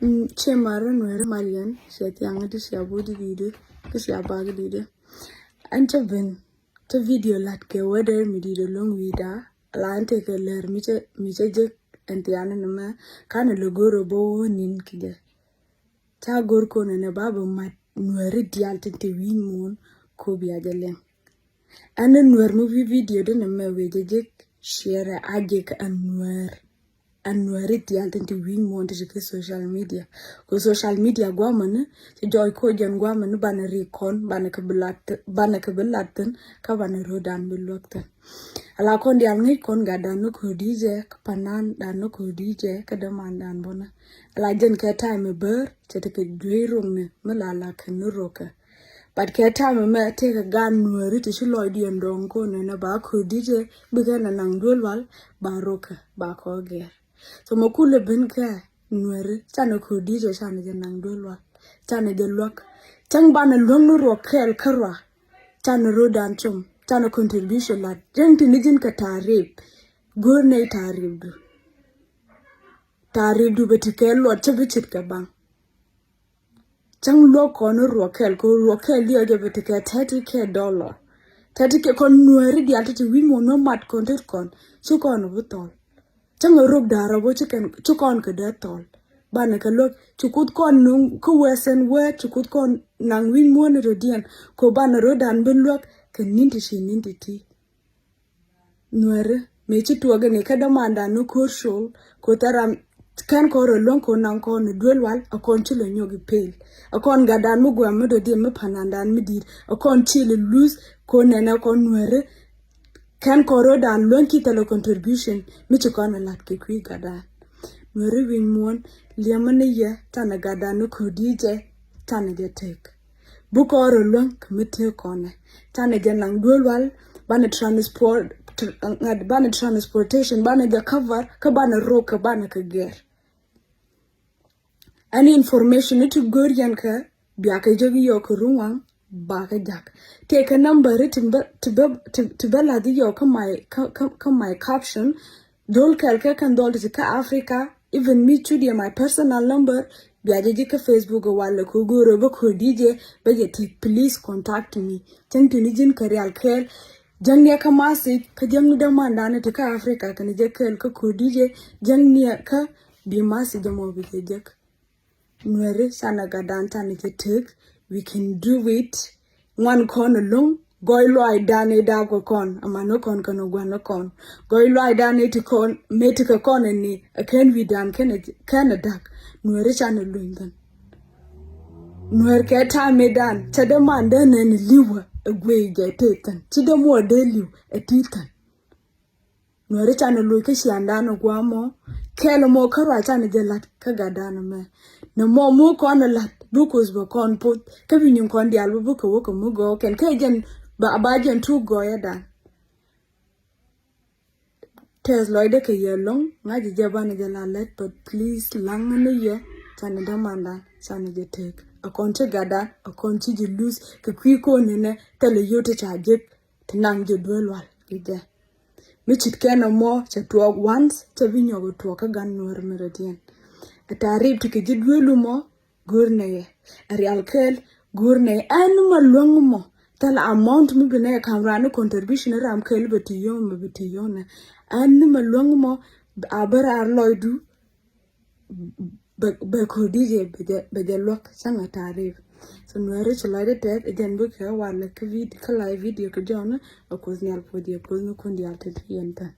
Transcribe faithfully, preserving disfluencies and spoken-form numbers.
Mm, cɛ marä nuɛrä malian, cɛ thiaŋ di, cɛ budi didi, ki cɛ bak didi. An cɛ ben, cɛ video lat kɛ wä dɛr mi didi loŋ wida, la an tekɛ lɛr mi cɛ, mi cɛ jek ɛn thiaŋ ni mɛ, kan lɛ goro bo wä nin ki jɛ. Ca gor konɛ nɛ ba bɛ mat nuɛri dial tin ti wi̱i̱ muɔ̱ɔ̱n ko bia jɛ lɛŋ. Ɛn ni nuɛr mi wi̱i̱ video di nɛ mɛ wee jɛ jek share a jek a nuɛr. A nuɛri dial tin ti wi̱i̱ muɔ̱ɔ̱n ti ti ki social media. Ko social media guamani ti jɔɔc ko jɛn guamani banɛ ri kɔn, banɛ kɛ bi lat, banɛ kɛ bi lat thin, ka banɛ rodan bi luäk thin. Ala kɔn dial ŋi̱i̱c kɔn gatdan ni ko̱di jɛ, kä panan dan ni ko̱di jɛ, kä däman dan bɔnä. Ala jɛn kɛ time bär cɛ tekɛ juey roŋni mi la la kɛ ni rokɛ. But kɛ time mɛ tekɛ gan nuɛri ti ci lɔcdiɛn dɔŋ konɛ nɛ ba ko̱di jɛ, bikɛ nɛ naŋ duel wal ba rokɛ ba kɔ gɛr. So mɛ kulɛ ben kɛ nuɛri canɛ ko̱di jɛ, canɛ jɛ naŋ duel wal, canɛ jɛ luäk. Cäŋ banɛ luäŋ ni ruɔk kɛɛl kä rua. Canɛ rodan com, canɛ contribution lat. Jɛn ti ni ji̱n kɛ taarip. Go̱o̱r nɛy taarip du. Taarip du bɛ ti kɛ luɔt cä bi cit kɛ baŋ. Cäŋ luɔk kɔn ruɔk kɛl, kɛ ruɔk kɛl diɛ jɛ bɛ ti kɛ thirty K dollar. Thirty K kɔn nuɛri dial ti ti wi̱i̱ muɔ̱ɔ̱n mat kɔn tet kɔn. Ci kɔn bi thɔl. Cäŋ rop da̱a̱r rɔp wä ci kɛn, ci kɔn kɛ dee thɔl. Banɛ kɛ luäk, ci kuth kɔn nuŋ kä western world, ci kuth kɔn naŋ wi̱i̱ muɔ̱ɔ̱n rɔ diɛn. Ko banɛ rodan bi luäk kɛ ni̱n ti ci ni̱n ti ti. Nuɛri mëë ci tuɔɔk ni kä dämandan ni ko̱r col, ko thɛram kɛn kɔn rɔ luäŋ ko naŋ kɔn ni duel wal, a kɔn ci lɛ nyɔk i pel. A kɔn gatdan mi guɛm mi dɔ̱diɛn mi panandan mi di̱i̱t, a kɔn ci lɛ luth ko nɛnɛ kɔn nuɛri. Kɛn kɔn rɔ dan luäŋ ki thɛlɛ contribution mi ci kɔn a lat kɛ kui̱ gatdan. Nuɛri wi̱i̱ muɔ̱ɔ̱n liɛmä ni yɛ, tanɛ gatdan ni ko̱di jɛ, tanɛ jɛ tek. Bukɔɔr ɔ luäŋ kɛ mi tëë kɔnɛ. Canɛ jɛ naŋ duel wal, banɛ transport, tr-, ŋa̱t, banɛ transportation, banɛ jɛ cover, kä banɛ rok, kä banɛ kɛ gɛr. Any information ni ti go̱r yɛn kɛ, bia kɛ jek yɔk kɛ ruŋ waŋ, ba kɛ jak. Tëë kɛ number ti bä, ti bä, ti, ti bä lath yɔk kä my, kä, kä, kä my caption, Dhol kɛl kɛ kɛn dhɔl ti ti kä Africa, even mi cudi my personal number, bia jɛ ji̱ kä Facebook walɛ ko go̱o̱rɛ bä ko D J, bä jɛ ti, please contact me. Cäŋ ti ni ji̱n kɛ rial kɛl, jäŋ niɛ kä message, kä jäŋ ni dämandan ti kä Africa kɛn jɛ kɛl kä ko D J, jäŋ niɛ kä bi message mɔ bi jɛ jek. Nuɛri canɛ gatdan canɛ jɛ tek, we can do it. Ŋuan kɔn ɛlɔ̱ŋ, gɔy luaydan ɛ dak kɛ kɔn, aman ni kɔn kɛn ɛ gua̱n ni kɔn. Gɔy luaydan ɛ ti kɔn, mëë ti kɛ kɔn ɛni, ɛ kɛn wi̱dan kɛn ɛ, kɛn ɛ dak. Nuɛri canɛ luny thin. Nuɛr kɛ ta̱a̱ mëëdan, cɛ dee man dee nɛn li̱wä, ɛ guey jɛ tëë thin. Ci dee muɔ dee li̱w, ɛ ti thin. Nuɛri canɛ loc kä ciandan ɔ gua̱a̱ mɔ, kɛl mɔ kä ruac canɛ jɛ la̱t kä gatdan mɛ. Nɛ mɔ mu kɔn ɛ la̱t, bi Kuoth bɛ kɔn poth, kä bi nyin kɔn diaal bi bi kɛ wä kɛ mi gɔɔkɛn, kä jɛn ba, ba jɛn tuk gɔɔyädan. Tɛth lɔcdɛ kɛ yɛ lɔŋ, ŋa̱c jɛ banɛ jɛ la lɛt, but please, laŋ ni yɛ, canɛ dämandan, canɛ jɛ tek. A kɔn ci gatdan, a kɔn ci jɛ luth, kɛ kui̱ ko̱n ni nɛ, thilɛ yot ti ca jek, ti naŋ jɛ duel wal kɛ jɛ. Mi cit kɛn ɛmɔ cɛ tuɔɔk once, cɛ bi nyɔk ɛ tuɔɔk kä gan Nuɛr mi rɔ̱diɛn. Ɛ ta̱a̱ rip ti kɛ ji̱ duelu mɔ, go̱o̱r nɛ yɛ. Ɛ rial kɛɛl, go̱o̱r nɛ yɛ. Ɛn ni ma luäŋ mɔ, thil amount mi bi nɛ yɛ kam ran ni contribution ram kɛɛl bɛ ti yɔn, bɛ ti yɔn nɛ. Ɛn ni ma luäŋ mɔ, a bä raar lɔcdu, bɛ, bɛ ko D J bɛ jɛ, bɛ jɛ luäk, cäŋ a ta̱a̱ rip. So Nuɛri ci lɔcdɛ tɛth, ɛ jɛn bikɛ walɛ kä vid-, kä live video kɛ jɔn, a Kuoth Nhial puɔth yɛ, puɔth ni kun diaal te ti yɛn thän.